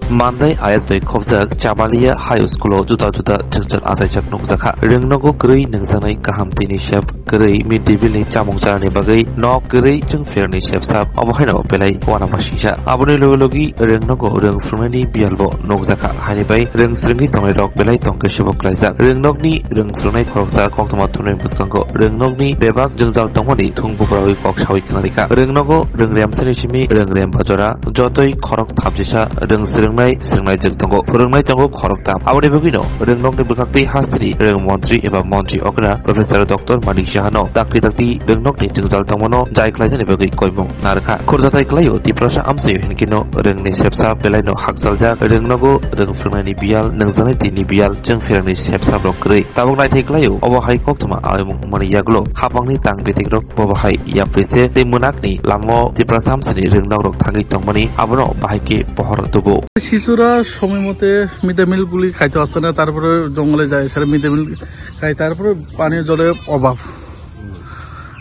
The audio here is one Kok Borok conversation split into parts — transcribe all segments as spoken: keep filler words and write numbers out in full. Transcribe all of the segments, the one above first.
Mandai ayat bai khobjak Chamalia High School o juda juda jwngjal achaijak nukjakha. Rwngnogo kwrwi nungjaknai kaham tini sep kwrwi mid day meal ni chamung chanani bagwi nok kwrwi chwng pherni sepsap obo haino belai uanama singsa. Aboni logi logi rwngnogo rwng phwrwngnaini biyalbo nukjakha, haini bai rwng swrwngwi tongnairok belai tongkhe sebo klaijak. Rwngnokni rwng phwrwngnai khoroksa koktwma thumnaini bwskango rwngnokni bebak jwngjal tongmani thung buprawi kok sawi khwnarikha. Rwngnogo rwng remsani simi rwng rem bajora jotoi khorok thapjisa rwng swrwngnai swrwngnaijwk tongo, phwrwngnai tongo khorok thap. Aboni bagwino rwngnokni bwkhaktwi hasteni rwng montri eba montri okra Professor Doctor Manik Sahano dakti dakti rwngnokni jwngjal tongmano jai khlainani bagwi koimung narwkha. Khurjathai khlaio Tiprasa amchaio hinkhe no rwngni sepsa belaino hakchaljak, rwngnogo rwng phwrwngnaini biyal, nungjaknai tini biyal, chwng pherangni sepsa borok kwrwi. Tabuk naithai khlaio, obo hai koktwma aimung wngmani yagulo khapangni tang bitikrok bobo hai yapri se tei mwnakni lamao Tiprasa amchaini rwngnokrok thangwi tongmani abono bahai khe pohor tubu. শিশুরা সময় মতে mid day মিলগুলি খাইতে পারছে না, তারপরে জঙ্গলে যায়, এছাড়া মিড ডে মিল খায়, তারপরে পানীয় জলের অভাব।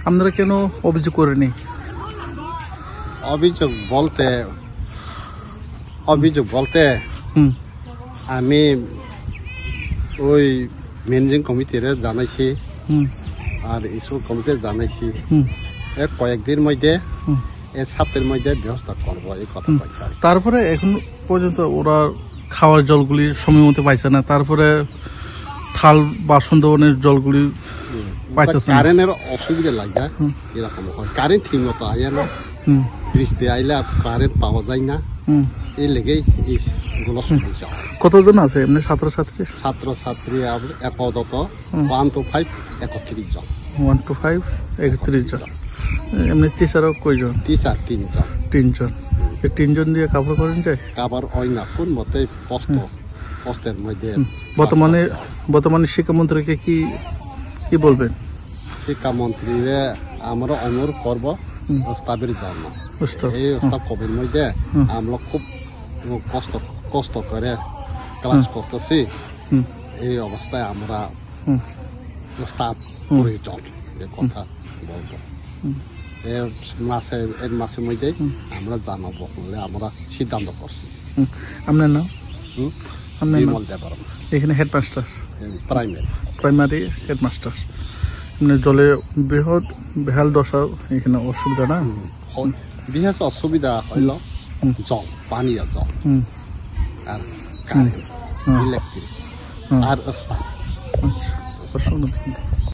আপনারা কেন অভিযোগ করেনি? অভিযোগ বলতে, অভিযোগ বলতে হুম। আমি ওই ম্যানেজিং কমিটিরে জানাইছি, হুম। আর স্কুল কমিটিরে জানাইছি। হুম। এ কয়েকদিন মধ্যে, হুম। এ সপ্তাহের মধ্যে ব্যবস্থা করবো, এই কথা হুম। কইছে আর কি। তারপরে এখন পর্যন্ত ওরা খাওয়ার জলগুলি সময় মতো পাইছে না, তারপরে থাল বাসন ধোয়ানোর জলগুলি হুম। পাইতেছে না। কারেন্টের অসুবিধা লাগে, হুম। এরকম হয়। কারেন্ট ঠিক মতো আয় না, হুম। বৃষ্টি আইলে আর কারেন্ট পাওয়া যায় না, হুম। এই লেগেই এইগুলো হুম। সমস্যা হয়। কতজন আছে এমনি ছাত্রছাত্রী? ছাত্রছাত্রী আপ-, আপাতত হুম। ওয়ান টু ফাইভ একত্রিশ জন। ওয়ান টু ফাইভ একত্রিশ জন। এমনি টিচারও কয়জন? টিচার তিনজন। তিনজন। হুম। এই তিনজন দিয়ে কাভার করেন যায়? কাভার হয় না, কোন মতে কষ্ট। হুম। কষ্টের মধ্যে হুম। বর্তমানে, বাস করতে হয়। বর্তমানে শিক্ষামন্ত্রীকে কি, কি বলবেন? শিক্ষামন্ত্রীরে আমরা অনুরোধ করব হুম। প্রস্তাবের জন্য। প্রস্তাব। এই হুম। প্রস্তাব কবির মধ্যে হুম। আমরা খুব কষ্ট, কষ্ট করে ক্লাস হুম। করতেছি। হুম। এই অবস্থায় আমরা হুম। প্রস্তাব হুম। প্রয়োজন, যে হুম। কথা বলবো। হুম। এর মাসে, এর মাসের মধ্যেই হুম। আমরা জানাবো বলে আমরা সিদ্ধান্ত করছি। হুম। আপনার নাম? হুম? আপনার নাম? বিমল দেববর্মা। এখানে হেডমাস্টার? এই প্রাইমারি। Primary headmaster. মানে জলে বৃহৎ বেহাল দশা, এখানে অসুবিধা না? হুম। হ-, বিশেষ অসুবিধা হইল হুম। জল, পানীয় জল। হুম। আর কারেন্ট, হুম। ইলেকট্রিক, হুম। আর স্থান। আচ্ছা, অসুবিধা।